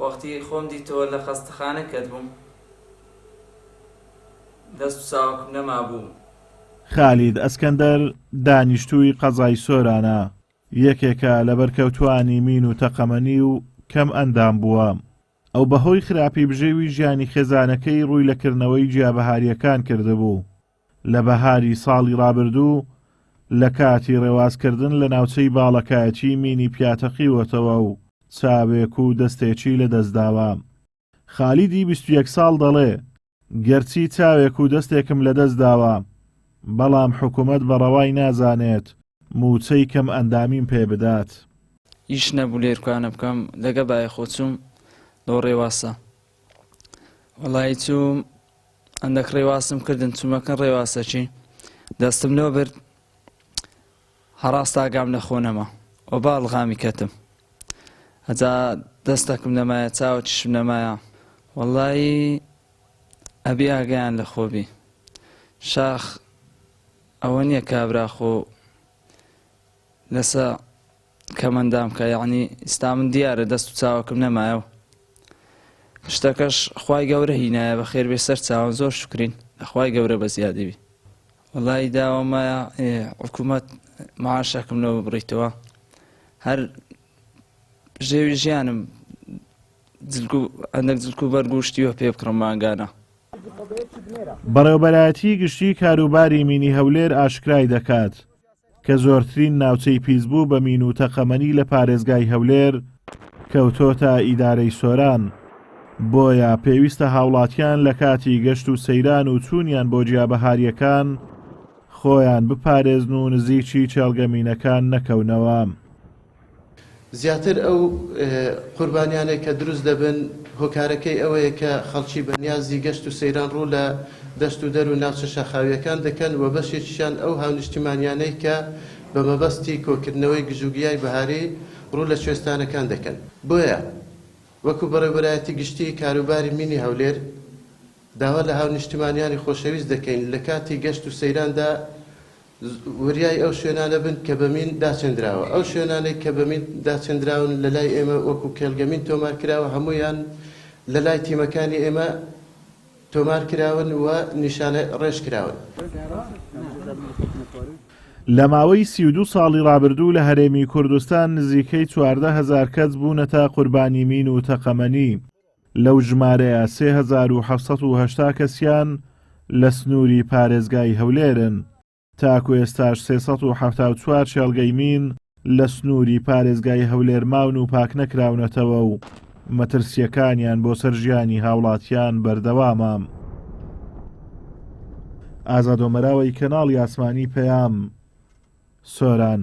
وەختی خۆم دیتەوە لە خەستەخانە کەتبووم دەست و چاوەکم نەمابوو. خالید ئەسکەندەر دانیشتووی قەزای سۆرانە، یەکێکە لە بەرکەوتووانی مین و تەقەمەنی و کەم ئەندام بووە. ئەو بەهۆی خراپی بژێوی ژیانی خێزانەکەی ڕووی لە کردنەوەی جیابەهارییەکان کردبوو. لە بەهاری ساڵی ڕابردوو لە کاتی ڕێوازکردن لە ناوچەی باڵەکایەتی مینی پیاتەقیوەتەوە و چاوێک و دەستێکی لەدەستداوە. خالیدی 21 ساڵ دەڵێ، گەرچی چاوێک و دەستێکم لەدەستداوە، بەڵام حکومەت بە ڕەوای نازانێت مووچەی کەم ئەندامیم پێ بدات. ئیش نەبوو لێرکانە بکەم لەگە بایەخۆ چووم لۆ ڕێواسە وەڵایی چووم ئەندەک ڕێواسم کردن چوومەکەن ڕێواسەکی دەستم لۆ برد هەڕاست ئاگام لە خۆ نەما و باڵغامی کەتم ئەجا دەستەکم نەمایە چاوەکیشم نەمایە وەڵایی ئەبی ئاگایان لە خۆ بی شاخ ئەوە نییە کابرا خۆ لەسە کەمەندام کە یەعنی ئیستا من دیارە دەست و چاوەکم نەمایە و شتەکەش خوای گەورە هینایە بەخێر بێ سەر چاوم زۆر شکرین خوای گەورە بە زیادی بی وەڵی داوامایە حکوومەت معاشەکم لەوە ببڕیتەوە هەر ژێوی ژیانم ئەندەک جلک و بەرگ و شتیوە پێ بکڕم مانگانە. بەڕێوەبەرایەتیی گشتیی کاروباری مینی هەولێر ئاشکرای دەکات، کە زۆرترین ناوچەی پیسبوو بە مین و تەقەمەنی لە پارێزگای هەولێر کەوتۆتە ئیدارەی سۆران، بۆیە پێویستە هاوڵاتیان لە کاتی گەشت و سەیران و چوونیان بۆ جیابەهارییەکان خۆیان بپارێزن و نزیکی کێڵگە مینەکان نەکەونەوە. زیاتر ئەو قوربانیانەی کە دروست دەبن هۆکارەکەی ئەوەیە کە خەڵکی بە نیازی گەشت و سەیران ڕوو لە دەشت و دەر و ناوچە شاخاوییەکان دەکەن و بەشێکیشیان ئەو هاونیشتیمانیانەی کە بە مەبەستی کۆکردنەوەی گژوگیای بەهاری ڕوو لە کوێستانەکان دەکەن. بۆیە وەکو بەڕێوبەرایەتی گشتیی کاروباری مینی هەولێر داوا لە هاونیشتیمانیانی خۆشەویست دەکەین لە کاتی گەشت و سەیراندا وریای ئەو شوێنانە بن کە بە مین داچێندراوە. ئەو شوێنانەی کە بە مین داچێندراون لە لای ئێمە وەکو کێڵگە مین تۆمار کراوە، هەموویان لە لای تیمەکانی ئێمە تۆمار کراون و نیشانە ڕێژ کراون. لە ماوەی 32 ساڵی ڕابردوو لە هەرێمی کوردستان نزیکەی 14 هەزار کەس بوونەتە قوربانی مین و تەقەمەنی. لەو ژمارەیە 3780 کەسیان لە سنووری پارێزگای هەولێرن. تاکو ئێستاش 374 کێڵگەی مین لە سنووری پارێزگای هەولێر ماون و پاکنەکراونەتەوە و مەترسییەکانیان بۆ سەر ژیانی هاوڵاتیان بەردەوامە. ئازاد ئۆمەراوەی کەناڵی ئاسمانی پەیام، سۆران.